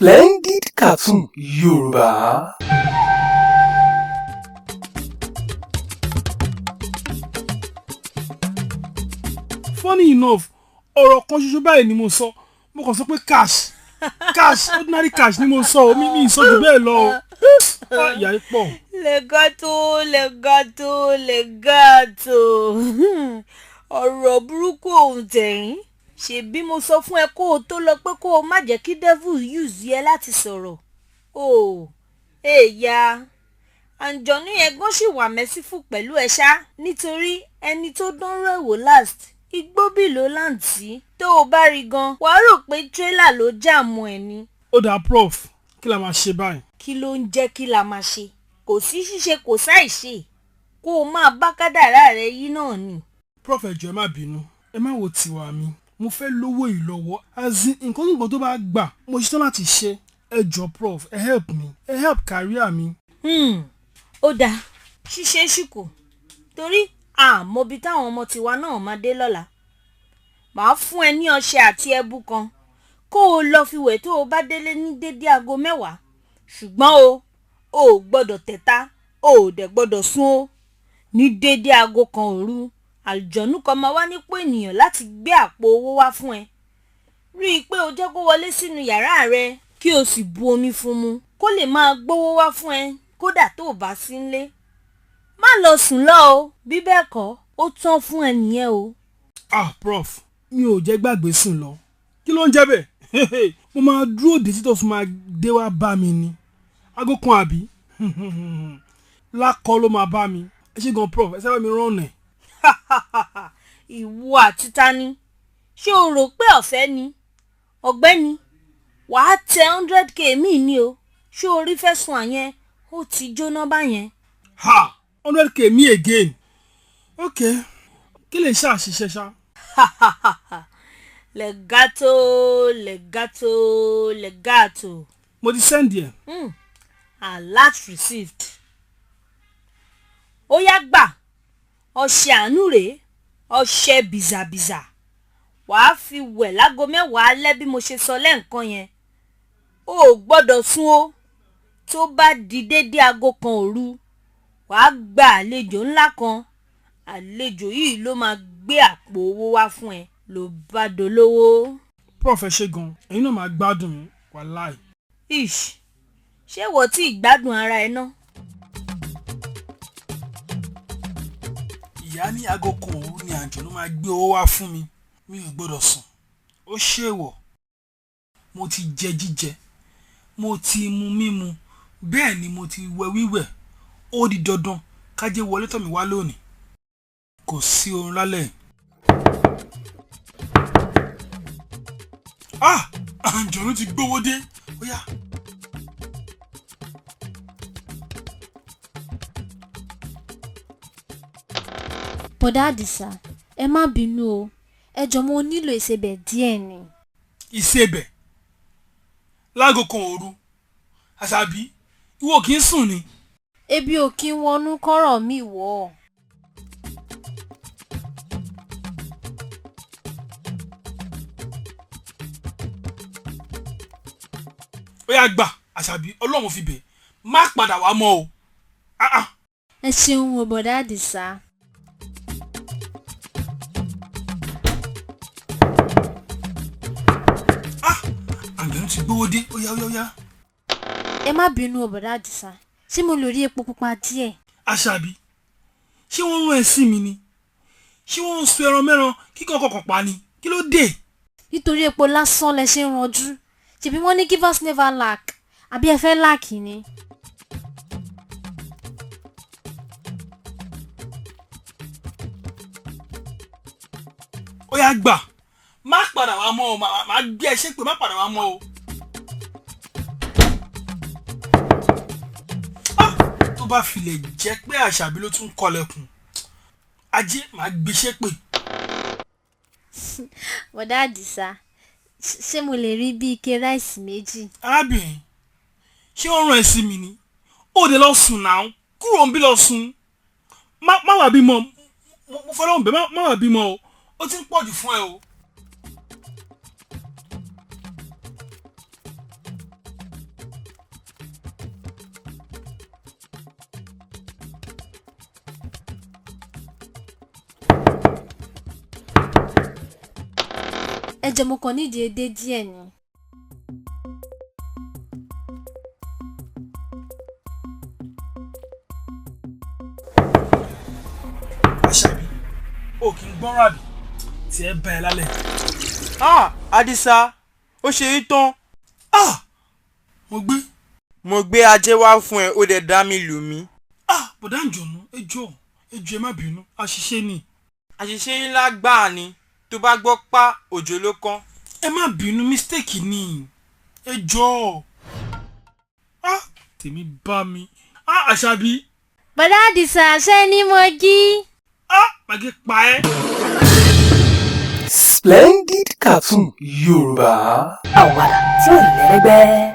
Splendid Cartoon Yorùbá. Funny enough, ọ̀rọ̀ kan ṣoṣo báyìí ni mo sọ. Mo kàn sọ pé cash, cash, ordinary cash ni mo sọ o. Mi sọ jù bẹ́ẹ̀ lọ o. Ah, ìyà yìí pọ̀. Legato, legato, legato. Ọ̀rọ̀ burúkú òun tẹ̀rín. Ṣebí mo sọ fún ẹ kó o tó lọ pé kó o má jẹ́ kí devil use ẹ láti sọ̀rọ̀. O èèyà àǹjọ̀nú yẹn gan ṣì wà merciful pẹ̀lú ẹ ṣá, nítorí ẹni tó dánrọ́ ẹ̀ wò last, igbóbì ló láǹtí. Tó o bá rí gan, wàá rò pé tírélà ló jàmù ẹ̀ ni. Ó dáa prof, kí la máa ṣe báyìí? Kí ló ń jẹ́ kí la máa ṣe? Kò sí ṣíṣe, kò sáìṣe, kó o máa bá kádàrá rẹ yí náà ni. Prof, ẹ jọ̀ọ́, ẹ má bínú, ẹ má wo tiwa mi. Mo fẹ́ lówó yìí lọ́wọ́, as in nǹkan nǹkan tó bá gbà, mo ṣetán láti ṣe. Ẹ jọ̀ọ́ prof, ẹ help mi, ẹ help career mi. Ó dáa, ṣíṣe ṣì kù, torí àmọ́bi táwọn ọmọ tiwa náà máa dé lọ́la. Màá fún ẹ ní ọṣẹ àti ẹbu kan kó o lọ fi wẹ̀ tó o bá délé ní dédé aago 10. Ṣùgbọ́n o ò gbọ́dọ̀ tẹ̀ta, o ò dẹ̀ gbọ́dọ̀ sùn o. Ní dédé aago 1 òru, àlùjọ̀nú kan máa wá nípò ènìyàn láti gbé àpò owó wá fún ẹ. Rí i pé o jẹ́ kó wọlé sínú yàrá rẹ, kí o sì bu omi fún mu kó lè máa gbówó wá fún ẹ kódà tó o bá sí nílé. Má lọ sùn lọ o, bí bẹ́ẹ̀ kọ́, ó tán fún ẹ nìyẹn o. Ah prof, mi ò jẹ́ gbàgbé sùn lọ. Kí ló ń jẹ́ bẹ́ẹ̀? Mo máa dúró dé títọ́ fún máa dé wá bá mi ni aago 1 àbí lákọ ló máa bá mi. Ẹ ṣé gan prof, ẹ sábà mi rán ọ̀nà ẹ̀. Ìwọ àti tani? Ṣé o rò pé ọ̀fẹ́ ni? Ọ̀gbẹ́ni, wàá tẹ 100K mi ní o. Ṣé o rí fẹ́ sùn àyẹn? Ó ti jóná báyẹn. Ha, 100K me again? Ok, kí lè ṣe àṣìṣe ṣá. Legato, legato, legato. Mo ti send ẹ. Alert received. Ó yá, gbà, ọṣẹ àánú rèé, ọṣẹ bìzàbìzà. Wàá fi wẹ̀ láago 10 alẹ́ bí mo ṣe sọ lẹ́ǹkan yẹn. O ò gbọ́dọ̀ sùn o. Tó bá di dédé aago 1 òru, wàá gba àlejò ńlá kan. Àlejò yìí ló máa gbé àpò owó wá fún ẹ, ló bá dolówó. Prof, ẹ ṣé gan, ẹ̀yin náà máa gbádùn mi, wàláì. Ish, ṣé wọ́n tí ì gbádùn ara ẹ ná? Ìyá ní aago 1 òru ni àǹjọ̀nú máa gbé owó wá fún mi, mi ò gbọ́dọ̀ sùn. Ó ṣèwọ̀. Mo ti jẹ jíjẹ, mo ti mu mímu, bẹ́ẹ̀ ni mo ti wẹ wíwẹ̀. Ó di dandan kájé wọlé tọ̀ mí wá lónìí. Kò sí oorun lálẹ́ yìí. Ah, àǹjọ̀nú ti gbówó dé, ó yá. Bọ̀dá Àdìsá, ẹ má bínú o, ẹ jọ̀ọ́, mo nílò ìsebẹ̀ díẹ̀ ni. Ìsebẹ̀ láago 1 òru? Àṣàbí, ìwọ kì í sùn ni? Ebi ò kí ń wọnú kọ́rọ̀ mi wọ̀ ọ́. Ó yá gbà, Àṣàbí, Ọlọ́run fi bẹ̀, má padà wá mọ́ o. Ah ah. Ẹ ṣeun o, bọ̀dá Àdìsá. Ah, àǹjọ̀nú ti gbówó dé, ó yá, ó yá, ó yá. Ẹ má bínú o, bọ̀dá Àdìsá, ṣé mo lè rí epo pupa díẹ̀? Àṣàbí, ṣé wọ́n rán ẹ sí mi ni? Ṣé wọ́n ń sun ẹran mẹ́ran kíkan kọkàn pa ni? Kí ló dé? Nítorí epo lásán lẹ ṣe ń ranjú. Ṣèbí wọ́n ní givers never lack, àbí ẹ fẹ́ lack ni? Ó yá gbà, má padà wá mọ́ o. Má gbé ẹ ṣépè, má padà wá mọ́ o. Ah, tó bá fi lè jẹ́ pé Àṣàbí ló tún kọlẹ̀kùn, ajé má gbé ṣépè. Bọ̀dá Àdìsá, ṣé mo lè rí bí ike ráìsì 2? Arábìnrin, ṣé ó rán ẹ sí mi ni? Ó dé lọ sùn náà, kúrò ń bí, lọ sùn. Má wà bímọ. Mo fọlọ́run bẹ́ẹ̀, má wà bímọ o. Ó ti ń pọ̀jù fún ẹ o. jọ̀ọ́, mo kàn nídìí edé díẹ̀ ni. Àṣàbí, o kì í gbọ́ràn àbí tí ẹ bá ẹ lálẹ́. Ah, Adisa, ó ṣe é tán. Ah, mo gbé. Mo gbé ajé wá fún ẹ, ó dẹ̀ dá mi lù mí. Ah, bọ̀dá Àǹjọ̀nú, ẹ jọ̀ọ́, ẹ jọ̀ọ́, ẹ má bínú, àṣìṣe ni. Àṣìṣe ńlá gbáà ni, tó bá gbọ́ pa òjò ló kán. Ẹ má bínú, mistake ni, ẹ jọ̀ọ́. Ah, tèmi bá mi. Ah, Àṣàbí. Bọ̀dá Àdìsá, ṣé ní mo jí? Ah, màgé pa ẹ́. Splendid Cartoon Yorùbá. Àwàdà tí ò lẹ́lẹ́gbẹ́.